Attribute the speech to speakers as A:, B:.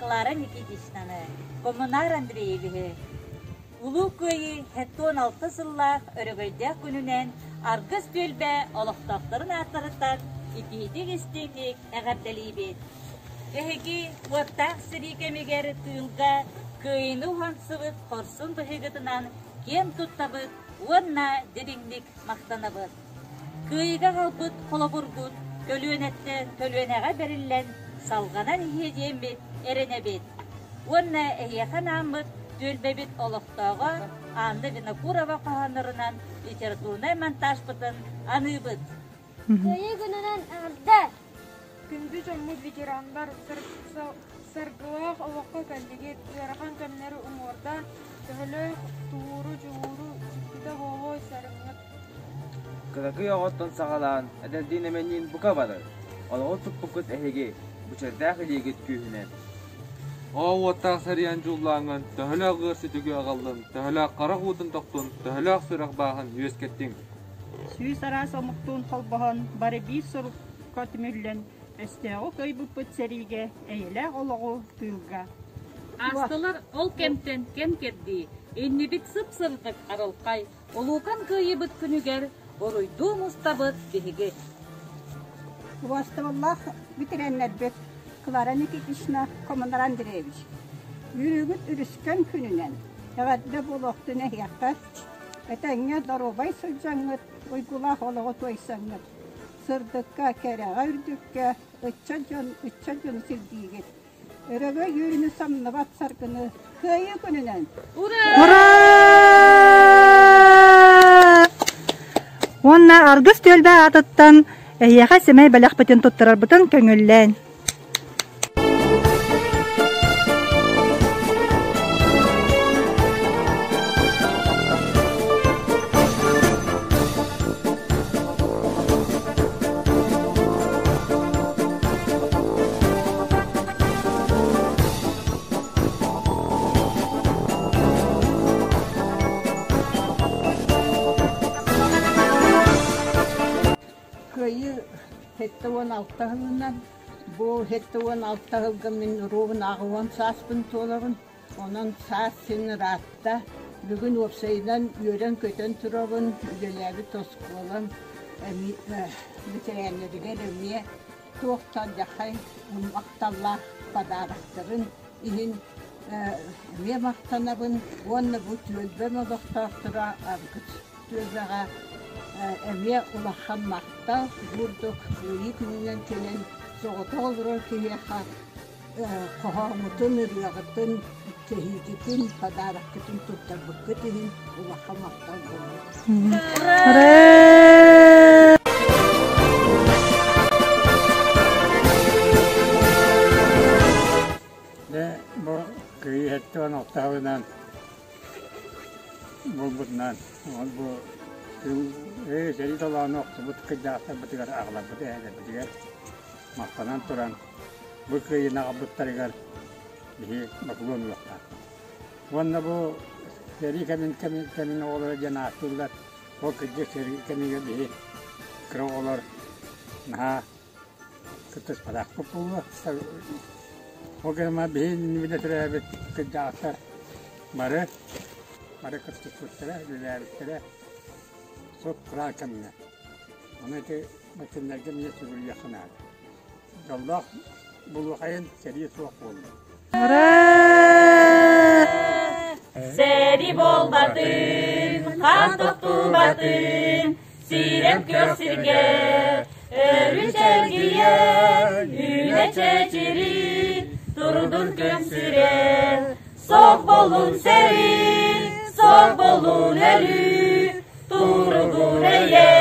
A: Клара Никитичнаны, Коммунар Андреевиһы Улуу Кыайыы 76 сыллаах өрөгөйдөөх күнүнэн Аргыс түөлбэ олохтоохторун ааттарыттан итиитик-истиҥник эҕэрдэлиибит! Эһиги уоттаах сэрии кэмигэр тыылга кыайыыны уһансыбыт хорсун быһыыгытынан киэн туттабыт уонна дириҥник махтанабыт. Кыайыыга аҕалбыт холобургут көлүөнэттэн көлүөнэҕэ бэриллэн салҕанан иһиэ диэммит эрэнэбит. Уонна эһиэхэ анааммыт түөлбэбит олохтооҕо Анна Винокурова хоһооннорунан литературнай монтажпытын аныыбыт.
B: Кыайыы күнүнэн эҕэрдэ!
C: Күндү дьоммут ветераннар, саргылаах олоххо кэллигит, ыарахан кэмнэри уҥуордаан, төһөлөөх тулууру-дьулууру сүкпүтэ буолуой сарыҥҥыт.
D: Кыракый оҕоттон саҕалаан, эдэрдиин эмэнниин бука бары, олоҕу туппуккут эһиги, бучардаах илиигит күүһүнэн.
E: Оо уоттаах сэрийэн дьуллааҥҥын, төһөлөөх ыар сүтүгү аҕаллын, төһөлөөх харах уутун тохтун, төһөлөөх сүрэх бааһын үөскэттиҥ.
F: Сүүс араас омуктуун холбоһон, бары биир сорукка түмүллэн, өстөөҕү кыайбыппыт сэриигэ, эйэлээх олоҕу тыылга.
A: Аастылар ол кэмтэн кэм кэрдии, иннибит сып-сырдык арылхай, улуукан кыайыыбыт күнүгэр буруйдуу мустабыт биһиги.
F: Убаастабыллаах бэтэрээннэрбит Клара Никитична, Коммунар Андреевич, үөрүүгүт үлүскэн күнүнэн эҕэрдэ буолуохтун эһиэхэ! Этэҥҥэ доруобай сылдьаҥҥыт, уйгулаах олоҕу туойсаҥҥыт, сырдыкка, кэрэҕэ, үрдүккэ ыччат дьон ыччат дьону сирдиигит. Өрөгөй үөрүүнү самныбат саргыны Кыайыы күнүнэн!
G: Ура! Уонна Аргыс түөлбэ аатыттан эһиэхэ сэмэй бэлэхпитин туттарарбытын көҥүллээн.
H: Кыайыы 76 сылынан Бу 76 сылга мин уруубун 80 сааспын туолабын. Онон саас син ыраатта. Бүгүн уопсайынан үөрэн-көтөн турабын. Үлэлээбит оскуолам бэтэрээннэригэр эмиэ туох да алдьархай махталлаах подароктарын иһин эмиэ махтанабын уонна бу түөлбэм олохтоохторо Аргыс түөлбэҕэ эмиэ улахан махтал бурдук Кыайыы күнүнэн кэлэн соҕотох олорор киһиэхэ хоһооҥҥутун, ырыаҕытын, кэһиигитин, подароккытын туттарбыккыт иһин улахан махтал буолуо.
I: Дьэ, бу Кыайыы 76 сылынан буолбутунан ол бу сэрии толоону охтубут кырдьаҕастарбытыгар аҕаларбыт эһэлэрбитигэр махтанан туран бу кыайыыны аҕалбыттарыгар биһи бокулуон ылыахтаахпыт. Уонна бу сэрии кэмин кэмин кэмин оҕолоро диэн ааттыыллар. Ол кырдьык сэрии кэмигэр биһи кыра оҕолор наһаа кыттыспатахпыт буолуо. Ол гынан биһи иннибитинэ төрөөбүт кырдьаҕастар бары бары кыттыспыттара, үлэлээбиттэрэ сут-кураан кэмҥэ. Ону ити кинилэргэ эмиэ сүгүрүйүөххэ наада. Дьоллоох булуохайын сэрии суох буолла.
A: Сэрии буолбатын, хаан тохтубатын, сирэм күөх сиргэ өрүү чэлгийэн, үүнэ чэчирии, турдун күн сирэ. Суох буоллун сэрии, суох буоллун өлүү, туругун эйэ.